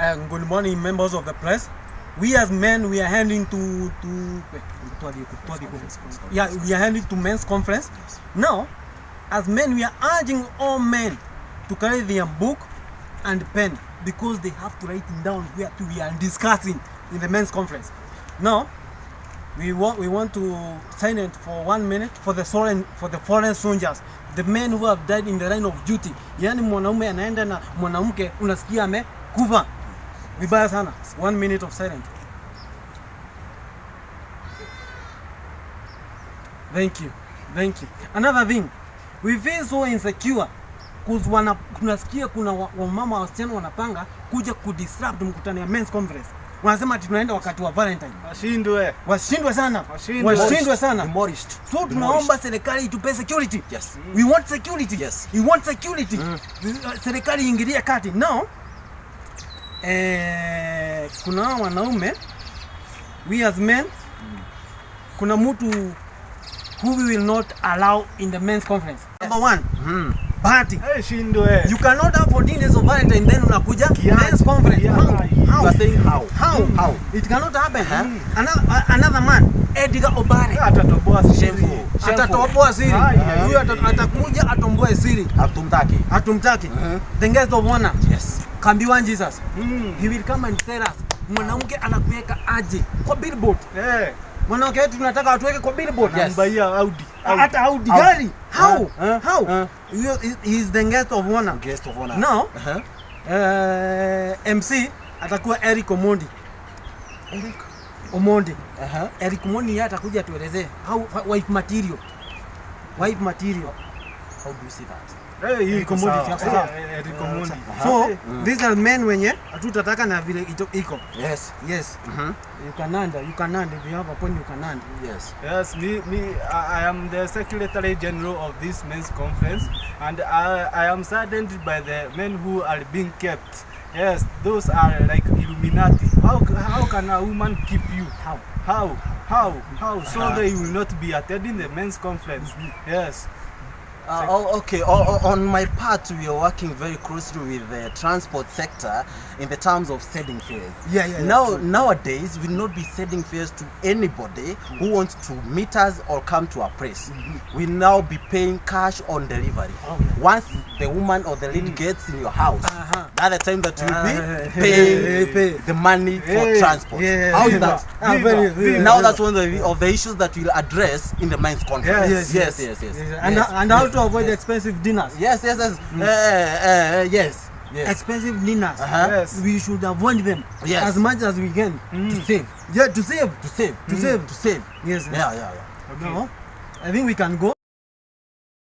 Good morning, members of the press. We as men, we are heading to yeah, we are heading to men's conference. Now, as men, we are urging all men to carry their book and pen because they have to write down what we are discussing in the men's conference. Now, we want to silent for one minute for the foreign soldiers, the men who have died in the line of duty. Yani mwanaume anaenda na mwanamke, unasikia amekufa vibaya sana. One minute of silence. Thank you, thank you. Another thing, we feel so insecure 'cause wana tunasikia kuna wamama, wasichana wanapanga kuja kudisrupt mkutano ya men's conference. Wanasema ati tunaenda wakati wa Valentine. Washindwe. Washindwe sana. Washindwe. Washindwe sana. Demolished. So tunaomba serikali itupe security. Yes. We want security. Yes. We want security. Serikali ingilie kati. Now, kuna hawa wanaume, we as men, kuna mtu who we will not allow in the men's conference. Number one, Bahati. Eh, shindwe. You cannot have 14 days of Valentine, then unakuja men's conference. Yeah. How? How? You are saying how? How? How? It cannot happen. Another man, Edgar Obare. Atatoboa siri. Shameful. Atatoboa siri. Ai, ai, Huyu atakuja atomboe siri. Hatumtaki. Hatumtaki. The guest of honor. Yes. Kambiwan Jesus. Mm. He will come and tell us mwanamke anakuweka aje kwa billboard. Eh, Mwanamke wetu tunataka atuweke kwa billboard. Yes. Anambuyia Audi. Hata Audi Audi. gari. How? Huh? How? Huh? He is the guest of honor. Guest of honor. Now, Uh-huh. MC atakuwa Eric Omondi. Eric. Omondi. Uh-huh. Eric Omondi yeye atakuja atuelezee how wife material. Wife material. How do you see that? Eh, hii Eric iko Omondi, sawa. iko sawa. Eh, Eric Omondi. So, these are men wenye hatutataka na vile iko. Yes. Yes. Mm-hmm. You can add, you can add if you have a point, you can add. Yes. Yes, me, I am the Secretary General of this men's conference, and I am saddened by the men who are being kept. Yes, those are like Illuminati. How can a woman keep you? How? How? How? How? So they will not be attending the men's conference. Yes. Oh, okay. On my part, we are working very closely with the transport sector in the terms of sending fares. Yeah, Now, true. nowadays, we'll not be sending fares to anybody who wants to meet us or come to our place. We'll now be paying cash on delivery. Oh, yeah. Once the woman or the lady gets in your house, that's the time that you'll be paying Pay. the money for Hey. transport. Yeah. How is Viva. that? Ah, very, very, Now very. that's one of the issues that we'll address in the men's conference. Yes. Yes. And, yes. and how to avoid expensive dinners. Yes. Yes. Expensive dinners. Uh-huh. Yes. We should avoid them Yes. as much as we can. To save. Yeah, to save. To save. To save. To save. Yes. Yeah. No, I think we can go.